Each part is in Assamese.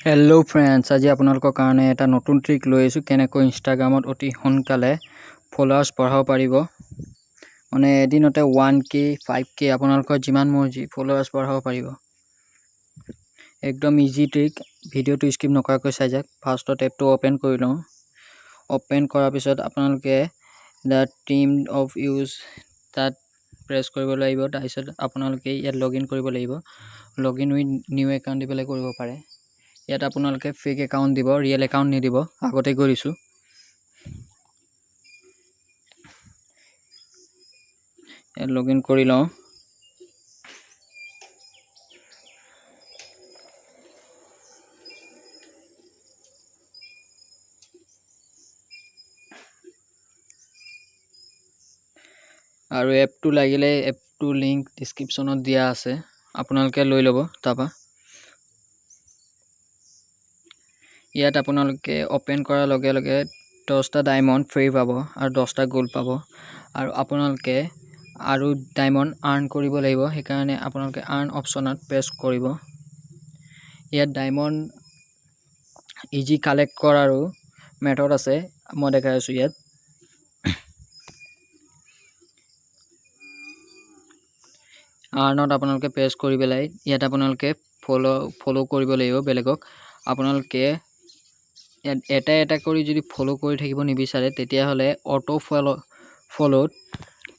হেল্ল' ফ্ৰেণ্ডছ, আজি আপোনালোকৰ কাৰণে এটা নতুন ট্ৰিক লৈ আহিছোঁ, কেনেকৈ ইনষ্টাগ্ৰামত অতি সোনকালে ফ'ল'ৱাৰ্ছ বঢ়াব পাৰিব। মানে এদিনতে 1K 5K আপোনালোকৰ যিমান মৰ্জি ফ'ল'ৱাৰ্ছ বঢ়াব পাৰিব। একদম ইজি ট্ৰিক, ভিডিঅ'টো স্কিপ নকৰাকৈ চাই যাওক। ফাৰ্ষ্টত এপটো অ'পেন কৰি লওঁ। অ'পেন কৰাৰ পিছত আপোনালোকে the team of use তাত প্ৰেছ কৰিব লাগিব। তাৰপিছত আপোনালোকে ইয়াত লগ ইন কৰিব লাগিব। লগ ইন উইথ নিউ একাউণ্ট দি পেলাই কৰিব পাৰে। ইয়াত আপোনালোকে ফেক একাউণ্ট দিব, ৰিয়েল একাউণ্ট নিদিব, আগতে কৈ দিছোঁ। ইয়াত লগ ইন কৰি লওঁ। আৰু এপটো লাগিলে এপটোৰ লিংক ডিছক্ৰিপশ্যনত দিয়া আছে, আপোনালোকে লৈ ল'ব তাৰপৰা। ইয়াত আপোনালোকে অ'পেন কৰাৰ লগে লগে 10টা ডায়মণ্ড ফ্ৰী পাব আৰু 10টা গ'ল্ড পাব। আৰু আপোনালোকে আৰু ডায়মণ্ড আৰ্ণ কৰিব লাগিব, সেইকাৰণে আপোনালোকে আৰ্ণ অপশ্যনত প্ৰেছ কৰিব। ইয়াত ডায়মণ্ড ইজি কালেক্ট কৰাৰো মেথড আছে, মই দেখাই আছোঁ ইয়াত। আৰ্ণত আপোনালোকে প্ৰেছ কৰি পেলাই ইয়াত আপোনালোকে ফ'ল' কৰিব লাগিব বেলেগক। আপোনালোকে ইয়াত এটা এটা কৰি যদি ফ'ল' কৰি থাকিব নিবিচাৰে, তেতিয়াহ'লে অ'ট' ফ'ল'ত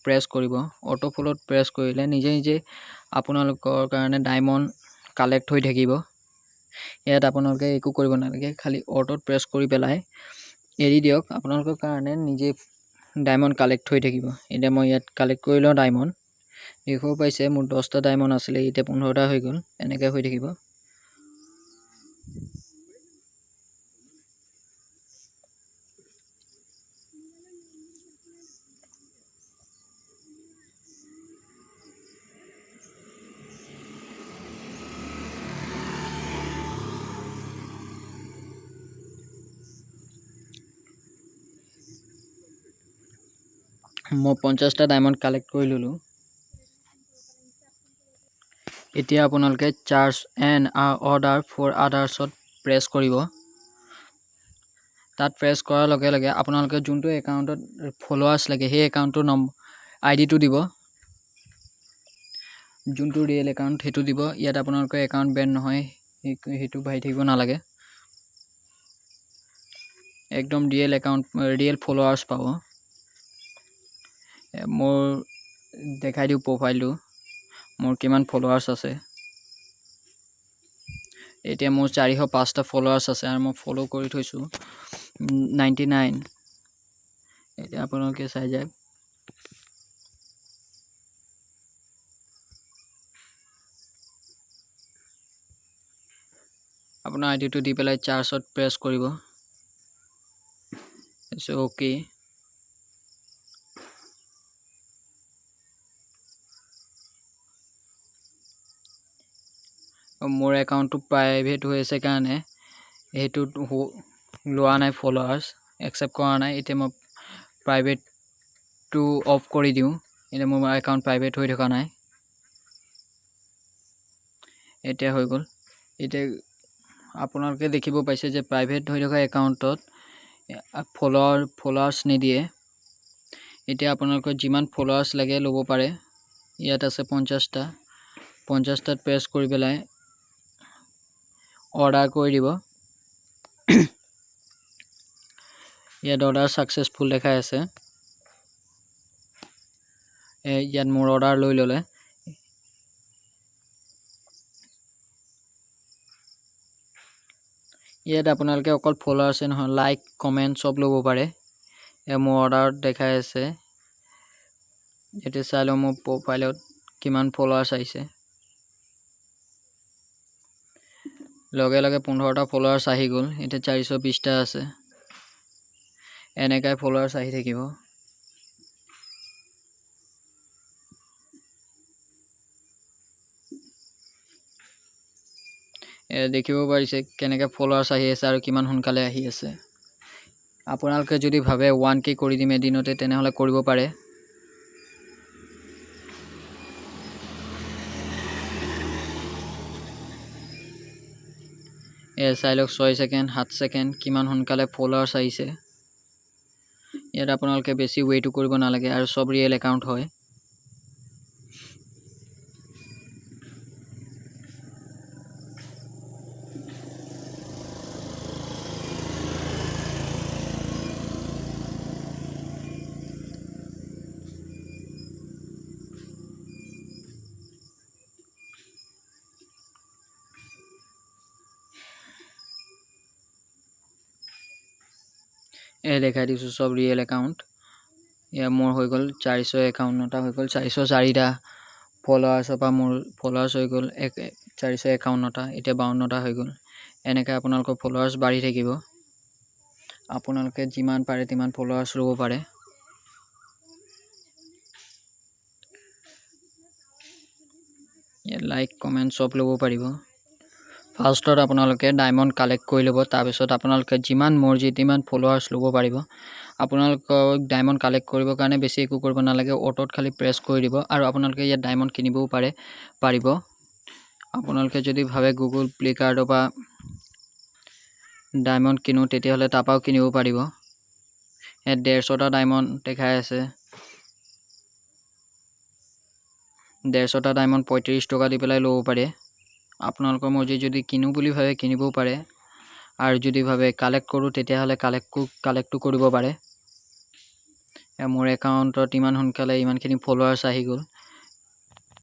প্ৰেছ কৰিব। অ'ট' ফ'ল'ত প্ৰেছ কৰিলে নিজে নিজে আপোনালোকৰ কাৰণে ডায়মণ্ড কালেক্ট হৈ থাকিব। ইয়াত আপোনালোকে একো কৰিব নালাগে, খালি অ'টত প্ৰেছ কৰি পেলাই এৰি দিয়ক, আপোনালোকৰ কাৰণে নিজে ডায়মণ্ড কালেক্ট হৈ থাকিব। এতিয়া মই ইয়াত কালেক্ট কৰি লওঁ ডায়মণ্ড। দেখিব পাইছে মোৰ 10টা ডায়মণ্ড আছিলে, এতিয়া 15টা হৈ গ'ল। এনেকৈ হৈ থাকিব। মই 50টা ডায়মণ্ড কালেক্ট কৰি ল'লোঁ। এতিয়া আপোনালোকে চাৰ্জ এণ্ড অৰ্ডাৰ ফৰ আদাৰ্ছত প্ৰেছ কৰিব। তাত প্ৰেছ কৰাৰ লগে লগে আপোনালোকে যোনটো একাউণ্টত ফ'ল'ৱাৰ্ছ লাগে সেই একাউণ্টটোৰ আই ডিটো দিব, যোনটো ৰিয়েল একাউণ্ট সেইটো দিব। ইয়াত আপোনালোকৰ একাউণ্ট বেন নহয়, সেইটো ভাবি থাকিব নালাগে। একদম ৰিয়েল একাউণ্ট, ৰিয়েল ফ'ল'ৱাৰ্ছ পাব। মোৰ দেখাই দিওঁ প্ৰফাইলটো, মোৰ কিমান ফ'ল'ৱাৰ্ছ আছে। এতিয়া মোৰ 405টা ফ'ল'ৱাৰ্ছ আছে আৰু মই ফ'ল' কৰি থৈছোঁ 99। এতিয়া আপোনালোকে চাই যাওক। আপোনাৰ আই ডিটো দি পেলাই চাৰ্জত প্ৰেছ কৰিব, তাৰপিছত অ'কে। মোৰ একাউণ্টটো প্ৰাইভেট হৈ আছে কাৰণে সেইটোত লোৱা নাই, ফ'ল'ৱাৰ্ছ একচেপ্ট কৰা নাই। এতিয়া মই প্ৰাইভেটটো অফ কৰি দিওঁ। এতিয়া মোৰ একাউণ্ট প্ৰাইভেট হৈ থকা নাই, এতিয়া হৈ গ'ল। এতিয়া আপোনালোকে দেখিব পাইছে যে প্ৰাইভেট হৈ থকা একাউণ্টত ফ'ল'ৱাৰ্ছ নিদিয়ে। এতিয়া আপোনালোকৰ যিমান ফ'ল'ৱাৰ্ছ লাগে ল'ব পাৰে। ইয়াত আছে 50টা, 50টাত প্ৰেছ কৰি পেলাই অৰ্ডাৰ কৰি দিব। ইয়াত অৰ্ডাৰ ছাকচেছফুল দেখাই আছে। ইয়াত মোৰ অৰ্ডাৰ লৈ ল'লে। ইয়াত আপোনালোকে অকল ফ'ল'ৱাৰ্ছে নহয়, লাইক কমেণ্ট চব ল'ব পাৰে। মোৰ অৰ্ডাৰত দেখাই আছে। এতিয়া চাই লওঁ মোৰ প্ৰফাইলত কিমান ফ'ল'ৱাৰ্ছ আহিছে। লগে লগে 15টা ফ'ল'ৱাৰ্ছ আহি গ'ল। এতিয়া 420টা আছে। এনেকাই ফ'ল'ৱাৰ্ছ আহি থাকিব। দেখিব পাৰিছে কেনেকৈ ফ'ল'ৱাৰ্ছ আহি আছে আৰু কিমান সোনকালে আহি আছে। আপোনালোকে যদি ভাবে 1K কৰি দিম এদিনতে, তেনেহ'লে কৰিব পাৰে। এয়া চাই লওক, 6 ছেকেণ্ড, 7 ছেকেণ্ড, কিমান সোনকালে ফ'ল'ৱাৰ্ছ আহিছে। ইয়াত আপোনালোকে বেছি ৱেইটো কৰিব নালাগে আৰু চব ৰিয়েল একাউণ্ট হয়। এই দেখাই দিছোঁ চব ৰিয়েল একাউণ্ট। এয়া মোৰ হৈ গ'ল 451টা হৈ গ'ল, 404টা ফ'ল'ৱাৰ্ছৰ পৰা মোৰ ফ'ল'ৱাৰ্ছ হৈ গ'ল এক 451টা, এতিয়া 52টা হৈ গ'ল। এনেকৈ আপোনালোকৰ ফ'ল'ৱাৰ্ছ বাঢ়ি থাকিব। আপোনালোকে যিমান পাৰে তিমান ফ'ল'ৱাৰ্ছ ল'ব পাৰে। ইয়াত লাইক কমেণ্ট চব ল'ব পাৰিব। ফাৰ্ষ্টত আপোনালোকে ডায়মণ্ড কালেক্ট কৰি ল'ব, তাৰপিছত আপোনালোকে যিমান মৰ্জি তিমান ফ'ল'ৱাৰ্ছ ল'ব পাৰিব। আপোনালোকক ডায়মণ্ড কালেক্ট কৰিবৰ কাৰণে বেছি একো কৰিব নালাগে, অ'টোত খালি প্ৰেছ কৰি দিব আৰু আপোনালোকে ইয়াত ডায়মণ্ড কিনিবও পাৰিব। আপোনালোকে যদি ভাবে গুগল প্লে কাৰ্ডৰ পৰা ডায়মণ্ড কিনো, তেতিয়াহ'লে তাৰপৰাও কিনিব পাৰিব। ইয়াত 150টা ডায়মণ্ড দেখাই আছে। 150টা ডায়মণ্ড 35 টকা দি পেলাই ল'ব পাৰে। আপোনালোকৰ মৰ্জি, যদি কিনো বুলি ভাবে কিনিবও পাৰে, আৰু যদি ভাবে কালেক্ট কৰোঁ তেতিয়াহ'লে কালেক্টো কৰিব পাৰে। মোৰ একাউণ্টত ইমান সোনকালে ইমানখিনি ফ'ল'ৱাৰ্ছ আহি গ'ল।